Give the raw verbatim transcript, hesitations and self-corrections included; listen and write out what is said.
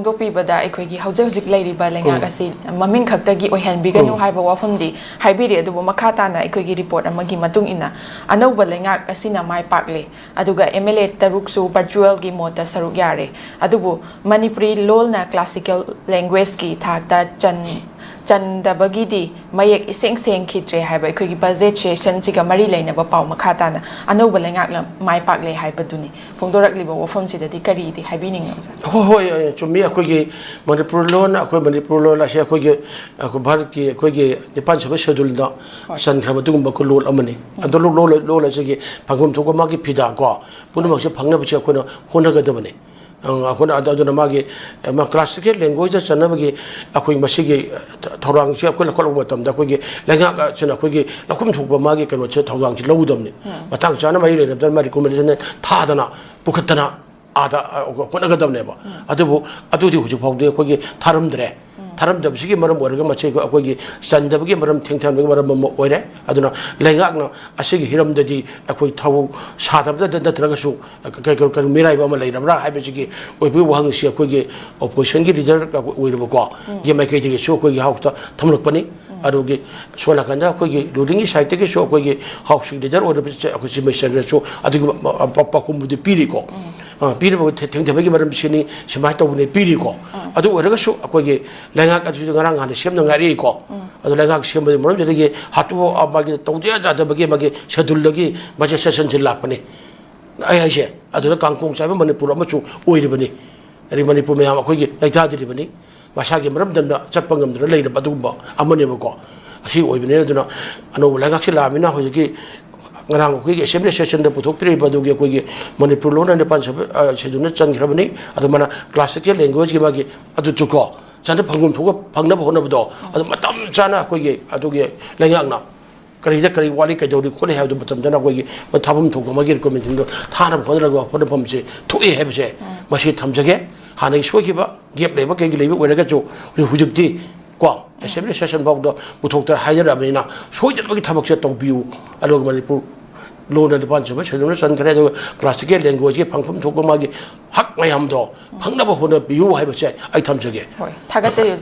ꯐꯣꯡꯗꯣꯛꯄꯤꯕꯗ ꯑꯩꯈꯣꯏꯒꯤ ꯍꯧꯖꯤꯛ ꯍꯧꯖꯤꯛ ꯂꯩꯔꯤꯕ ꯂꯩꯉꯥꯛ ꯎꯝ꯫ ꯑꯁꯤ ꯃꯃꯤꯡ ꯈꯛꯇꯒꯤ ꯑꯣꯏꯍꯟꯕꯤꯒꯅꯨ ꯎꯝ꯫ ꯍꯥꯏꯕ ꯋꯥꯐꯝꯗꯤ ꯍꯥꯏꯕꯤꯔꯤ꯫ ꯑꯗꯨꯕꯨ ꯃꯈꯥ ꯇꯥꯅ ꯑꯩꯈꯣꯏꯒꯤ ꯔꯤꯄꯣꯔꯠ ꯑꯃꯒꯤ ꯃꯇꯨꯡ ꯏꯟꯅ ꯑꯅꯧꯕ ꯂꯩꯉꯥꯛ ꯑꯁꯤꯅ ꯃꯥꯏ ꯄꯥꯛꯂꯦ, ꯑꯗꯨꯒ ꯑꯦꯝ ꯑꯦꯜ ꯑꯦ ꯇꯔꯨꯛꯁꯨ ꯚꯔꯆꯨꯋꯦꯜꯒꯤ ꯃꯣꯠꯇ ꯁꯔꯨꯛ ꯌꯥꯔꯦ, ꯑꯗꯨꯕꯨ ꯃꯅꯤꯄꯨꯔꯤ ꯂꯣꯜꯅ ꯀ꯭ꯂꯥꯁꯤꯀꯦꯜ ꯂꯦꯡꯒ꯭ꯋꯦꯖꯀꯤ ꯊꯥꯛꯇ ꯆꯟ-, ꯆꯟꯗꯕꯒꯤꯗꯤ ꯃꯌꯦꯛ ꯏꯁꯦꯡ ꯁꯦꯡꯈꯤꯗ꯭ꯔꯦ ꯍꯥꯏꯕ ꯑꯩꯈꯣꯏꯒꯤ ꯕꯖꯦꯠ ꯁꯦꯁꯟꯁꯤꯒ ꯃꯔꯤ ꯂꯩꯅꯕ ꯄꯥꯎ ꯃꯈꯥ ꯇꯥꯅ ꯑꯅꯧꯕ ꯂꯩꯉꯥꯛꯅ ꯃꯥꯏ ꯄꯥꯛꯂꯦ ꯍꯥꯏꯕꯗꯨꯅꯤ꯫ ꯐꯣꯡꯗꯣꯔꯛꯂꯤꯕ ꯋꯥꯐꯝꯁꯤꯗꯗꯤ ꯀꯔꯤꯗꯤ ꯍꯥꯏꯕꯤꯅꯤꯡꯉꯤ, ꯑꯣꯖꯥ? ꯍꯣꯏ, ꯍꯣꯏ, ꯑ, ꯆꯨꯝꯃꯤ꯫ ꯑꯩꯈꯣꯏꯒꯤ ꯃꯅꯤꯄꯨꯔ ꯂꯣꯟ, ꯑꯩꯈꯣꯏ ꯃꯅꯤꯄꯨꯔ ꯂꯣꯟ ꯑꯁꯦ ꯑꯩꯈꯣꯏꯒꯤ, ꯑꯩꯈꯣꯏ ꯚꯥꯔꯠꯀꯤ ꯑꯩꯈꯣꯏꯒꯤ ꯅꯤꯄꯥꯟ ꯁꯨꯕ ꯁꯦꯗꯨꯜꯗ ꯍꯣꯏ꯫ ꯆꯟꯈ꯭ꯔꯕ ꯑꯗꯨꯒꯨꯝꯕ ꯑꯩꯈꯣꯏ ꯂꯣꯟ ꯑꯃꯅꯤ꯫ ꯎꯝ꯫ ꯑꯗꯣ ꯂꯣ-, ꯂꯣꯟ, ꯂꯣꯟ ꯑꯁꯤꯒꯤ ꯐꯪꯐꯝ ꯊꯣꯛꯄ ꯃꯥꯒꯤ ꯐꯤꯗꯥ ꯀꯣ, ꯄꯨꯝꯅꯃꯛꯁꯦ ꯐꯪꯅꯕꯁꯦ ꯑꯩꯈꯣꯏꯅ ꯍꯣꯠꯅꯒꯗꯕꯅꯤ꯫ ꯑ, ꯑꯩꯈꯣꯏꯅ ꯑꯗꯨ-, ꯑꯗꯨꯅ ꯃꯥꯒꯤ, ꯑ, ꯃꯥ classical language ꯆꯟꯅꯕꯒꯤ ꯑꯩꯈꯣꯏ ꯃꯁꯤꯒꯤ, ꯑ, ꯊ-, ꯊꯧꯔꯥꯡꯁꯦ ꯑꯩꯈꯣꯏ ꯂꯧꯈꯠꯂꯛꯄ ꯃꯇꯝꯗ ꯑꯩꯈꯣꯏꯒꯤ ꯂꯩꯉꯥꯛ ꯑꯁꯤꯅ ꯑꯩꯈꯣꯏꯒꯤ ꯂꯧꯐꯝ ꯊꯣꯛꯄ ꯃꯥꯒꯤ ꯀꯩꯅꯣꯁꯦ ꯊꯧꯗꯥꯡꯁꯦ ꯂꯧꯒꯗꯕꯅꯤ꯫ ꯎꯝ꯫ ꯃꯇꯥꯡ ꯆꯥꯅ ꯃꯔꯤ ꯂꯩꯅꯕꯗ ꯃꯥ recommendation ꯊꯥꯗꯅ ꯄꯨꯈꯠꯇꯅ ꯑꯥꯗ, ꯑ, ꯍꯣꯠꯅꯒꯗꯕꯅꯦꯕ꯫ ꯎꯝ꯫ ꯑꯗꯨꯕꯨ ꯑꯗꯨꯗꯤ ꯍꯧꯖꯤꯛ ꯐꯥꯎꯗꯤ ꯑꯩꯈꯣꯏꯒꯤ ꯊꯥꯔꯝꯗ꯭ꯔꯦ꯫ ꯎꯝ꯫ ꯊꯥꯔꯝꯗꯕꯁꯤꯒꯤ ꯃꯔꯝ ꯑꯣꯏꯔꯒ ꯃꯁꯤ ꯑꯩꯈꯣꯏꯒꯤ ꯆꯟꯗꯕꯒꯤ ꯃꯔꯝ, ꯊꯦꯡꯊꯍꯟꯕꯒꯤ ꯃꯔꯝ ꯑꯃ ꯑꯣꯏꯔꯦ꯫ ꯑꯗꯨꯅ ꯂꯩꯉꯥꯛꯅ ꯑꯁꯤꯒꯤ ꯍꯤꯔꯝꯗꯗꯤ ꯑꯩꯈꯣꯏ ꯊꯧ ꯁꯥꯗꯕꯗ ꯅꯠꯇ꯭ꯔꯒꯁꯨ ꯀ-, ꯀ-, ꯀ-, ꯃꯤꯔꯥꯏꯕ ꯑꯃ ꯂꯩꯔꯕ꯭ꯔꯥ ꯍꯥꯏꯕꯁꯤꯒꯤ ꯑꯣꯏꯕꯒꯤ ꯋꯥꯍꯪꯁꯤ ꯑꯩꯈꯣꯏꯒꯤ oppositionꯒꯤ leader ꯑꯣꯏꯔꯕꯀꯣ, ꯎꯝ꯫ ꯒꯤ ꯃꯥꯏꯀꯩꯗꯒꯤꯁꯨ ꯑꯩꯈꯣꯏꯒꯤ Houseꯇ ꯊꯝꯂꯛꯄꯅꯤ꯫ ꯎꯝ꯫ ꯑꯗꯨꯒꯤ ꯁꯣꯝ ꯅꯥꯀꯟꯗ ꯑꯩꯈꯣꯏꯒꯤ rulingꯒꯤ sideꯇꯒꯤꯁꯨ ꯑꯩꯈꯣꯏꯒꯤ Houseꯀꯤ leader ꯑꯣꯏꯔꯤꯕ ꯑꯩꯈꯣꯏ Chief Ministerꯅꯁꯨ ꯑꯗꯨꯒꯤ ꯄ-, ꯄ-, ꯄꯥꯎꯈꯨꯝꯕꯨꯗꯤ ꯄꯤꯔꯤꯀꯣ꯫ ꯎꯝ꯫ ꯑ, ꯄꯤꯔꯤꯕ ꯊꯦ-, ꯊꯦꯡꯊꯕꯒꯤ ꯃꯔꯝꯁꯤꯅꯤ, ꯁꯨꯃꯥꯏꯅ ꯇꯧꯕꯅꯤ ꯄꯤꯔꯤꯀꯣ꯫ ꯎꯝ꯫ ꯑꯗꯨ ꯑꯣꯏꯔꯒꯁꯨ ꯑꯩꯈꯣꯏꯒꯤ ꯂꯩꯉꯥꯛ ꯑꯗꯨꯁꯨ ꯉꯔꯥꯡ ꯅꯍꯥꯟꯗ ꯁꯦꯝꯗ ꯉꯥꯏꯔꯛꯏꯀꯣ꯫ ꯎꯝ꯫ ꯑꯗꯨ ꯂꯩꯉꯥꯛ ꯁꯦꯝꯕꯒꯤ ꯃꯔꯝꯁꯤꯗꯒꯤ ꯍꯥꯠꯇꯣꯛ-, ꯃꯥꯒꯤ ꯇꯧꯗ ꯌꯥꯗꯕꯒꯤ ꯃꯥꯒꯤ scheduleꯗꯒꯤ ꯃꯥꯒꯤ sessionꯁꯤ ꯂꯥꯛꯄꯅꯤ꯫ ꯑꯩ ꯍꯥꯏꯁꯦ, ꯑꯗꯨꯗ ꯀꯥꯡꯈꯣꯡ ꯆꯥꯏꯕ ꯃꯅꯤꯄꯨꯔ ꯑꯃꯁꯨ ꯑꯣꯏꯔꯤꯕꯅꯤ꯫ ꯑꯗꯩ ꯃꯅꯤꯄꯨꯔ ꯃꯌꯥꯝ ꯑꯩꯈꯣꯏꯒꯤ ꯂꯩꯇꯥꯗ꯭ꯔꯤꯕꯅꯤ꯫ ꯃꯁꯥꯒꯤ ꯃꯔꯝꯗꯝꯗ ꯆꯠꯄ ꯉꯝꯗꯅ ꯂꯩꯔꯕ ꯑꯗꯨꯒꯨꯝꯕ ꯑꯃꯅꯦꯕꯀꯣ꯫ ꯑꯁꯤ ꯑꯣꯏꯕꯅꯤꯅ, ꯑꯗꯨꯅ ꯑꯅꯧꯕ ꯂꯩꯉꯥꯛꯁꯤ ꯂꯥꯛꯑꯃꯤꯅ ꯍꯧꯖꯤꯛꯀꯤ ꯉꯔꯥꯡ ꯑꯩꯈꯣꯏꯒꯤ assembly sessionꯗ ꯄꯨꯊꯣꯛꯄꯤꯔꯛꯏꯕ ꯑꯗꯨꯒꯤ ꯑꯩꯈꯣꯏꯒꯤ ꯃꯅꯤꯄꯨꯔ ꯂꯣꯟꯅ ꯅꯤꯄꯥꯟ ꯁꯨꯕ, ꯑ, scheduleꯅ ꯆꯟꯈ꯭ꯔꯕꯅꯤ꯫ ꯑꯗꯨ ꯃꯥꯅ classical languageꯀꯤ ꯃꯥꯒꯤ ꯑꯗꯨꯗꯨꯀꯣ, ꯆꯟꯗ ꯐꯪꯐꯝ ꯊꯣꯛꯄ ꯐꯪꯅꯕ ꯍꯣꯠꯅꯕꯗꯣ, ꯑꯗꯨ ꯃꯇꯝ ꯆꯥꯅ ꯑꯩꯈꯣꯏꯒꯤ ꯑꯗꯨꯒꯤ ꯂꯩꯉꯥꯛꯅ ꯀꯔꯤꯗ ꯀꯔꯤ ꯋꯥꯠꯂꯤ, ꯀꯩꯗꯧꯔꯤ ꯈꯣꯠꯂꯤ ꯍꯥꯏꯕꯗꯨ ꯃꯇꯝ ꯆꯥꯅ ꯑꯩꯈꯣꯏꯒꯤ ꯊꯥꯐꯝ ꯊꯣꯛꯄ ꯃꯥꯒꯤ recommendation ꯊꯥꯅꯕ ꯍꯣꯠꯅꯔꯒ ꯍꯣꯠꯅꯐꯝꯁꯦ ꯊꯣꯛꯑꯦ ꯍꯥꯏꯕꯁꯦ ꯎꯝ꯫ ꯃꯁꯤ ꯊꯝꯖꯒꯦ꯫ ꯍꯥꯟꯅꯒꯤ ꯁꯣꯏꯈꯤꯕ gap ꯂꯩꯕ ꯀꯩꯒꯤ ꯂꯩꯕ ꯑꯣꯏꯔꯒꯁꯨ ꯍꯧꯖꯤꯛ-, ꯍꯧꯖꯤꯛꯇꯤ ꯀꯣ assembly session ꯐꯥꯎꯗ ꯄꯨꯊꯣꯛꯇꯅ ꯍꯥꯏꯅꯔꯛꯑꯕꯅꯤꯅ ꯁꯣꯏꯗꯅꯕꯒꯤ ꯊꯕꯛꯁꯦ ꯇꯧꯕꯤꯌꯨ꯫ ꯑꯗꯨꯒ ꯃꯅꯤꯄꯨꯔ ꯂꯣꯅ ꯅꯤꯄꯥꯟ ꯁꯨꯕ ꯁꯦꯗꯨꯜꯗ ꯆꯟꯈ꯭ꯔꯦ꯫ ꯑꯗꯨꯒ ꯀ꯭ꯂꯥꯁꯤꯀꯦꯜ ꯂꯦꯡꯒ꯭ꯋꯦꯖꯀꯤ ꯐꯪꯐꯝ ꯊꯣꯛꯄ ꯃꯥꯒꯤ ꯍꯛ ꯃꯌꯥꯝꯗꯣ ꯐꯪꯅꯕ ꯍꯣꯠꯅꯕꯤꯌꯨ ꯍꯥꯏꯕꯁꯦ ꯑꯩ ꯊꯝꯖꯒꯦ꯫ ꯍꯣꯏ, ꯊꯥꯒꯠꯆꯔꯤ ꯑꯣꯖꯥ꯫